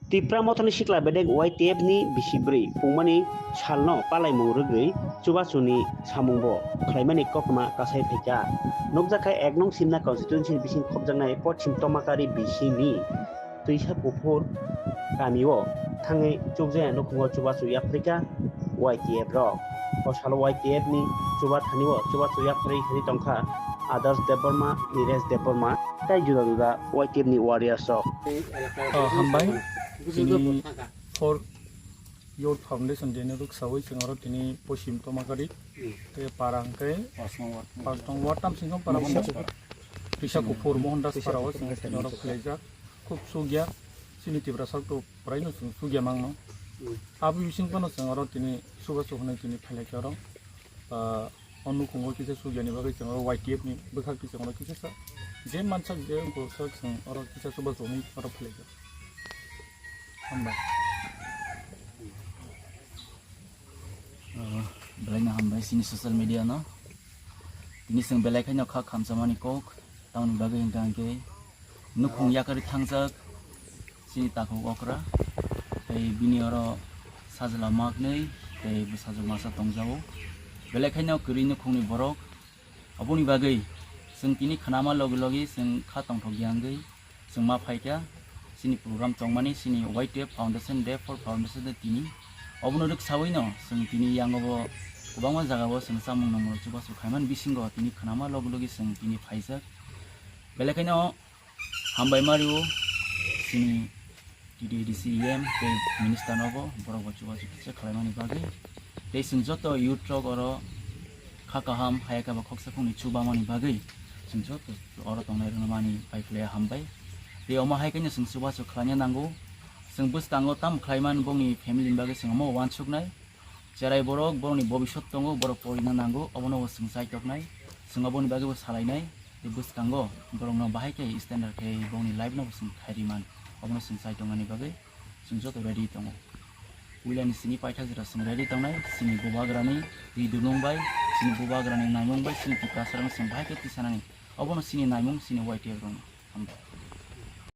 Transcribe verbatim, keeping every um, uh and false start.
Tipra Mothani sikla bedek Y T F ni bisi bwrwi pungmani salno palaimung rwgwi chubachuni samungbo khlaimani koktma kasai phaikha. Nukjakha ek nong Simna constituency ni bising khopjaknai Pochim Tomakari bisingni Twisa Kuphur kamio thangwi chukjaya nukhungo chubachu yapharikha Y T F rok. O salo Y T F ni chuba thanio chubachu yapharwi tongkha Adarsh Debbarma, Niresh Debbarma tei juda juda Y T F ni warriors rok. Oh, hambai. Chini four Youth Foundation Day ni rwksawi chwng oro tini Pochim Tomakari tei para hwnkhe Pasnong ward. Pasnong ward tamsingkho para Mohondo wngkha. Twisa Kuphur Mohandas para o chwng tini oro khwlaijak. Khub chukya, chini Tiprasa rok to puraino chwng chukya mangno. Abo bising phano chwng oro tini chubachu hwnwi tini phailaikha oro. Ah, o nukhungo kisa sugyani bagwi chwng oro Y T F ni bwkhak twi chwng oro kisa sa je mansak je wngkha sak chwng oro kisa chubachu hwnwi oro phailaikha. Hambai. Ah, belaino hambai chini social media no. Tini chwng belai khaino kha khamchamani kok, tamoni bagwi hwnkha hwnkhe nukhung yakarwi thangjak chini takhuk okra, tei bini oro sajla maknwi tei bwsajwk masa tongjago. Belai khaino kwrwi nukhungni borok, oboni bagwi chwng tini khnama logi logi chwng kha tongthokya wngwi chwng ma phaikha chini program tongmani, chini Y T F Foundation Day for Foundation Day tini. Obono rwksawino chwng tini yango bo kwbangma jagao chwng chamung nongmung chubachu khaimani bisingo tini khnama logi logi chwng tini phaijak. Belai khaino hambai mario chini T D A D C E M tei minister nobo borok bo chubachu kisa khlaimani bagwi. Tei chwng joto youth rok oro kha kaham, haya khe bo khoksa khoknwi chubamani bagwi chwng joto oro tongnai rwno mani pai khlai hambai. Tei omo hai khe chwng chubachu khlaina nango. Chwng bwskango tamo khlaimani bongni family ni bagwi chwng omo uansuknai. Cherai borok, borokni bobiswt tongo, borok porina nango, obono bo chwng chaitoknai, chwng oboni bagwi bo salainai. Tei bwskango borokno bahai khe standard khe bongni life no bo chwng khairi man, obono chwng chaitoknani bagwi chwng joto ready tongo. Puilani chini paithak jora chwng ready tongnai, chini bubagrani ri dunung bai, chini bubagrani naimung bai, chini Tiprasarokno chwng bahai khe tisanani, obono chini naimung, chini Y T F rokno. Hambai.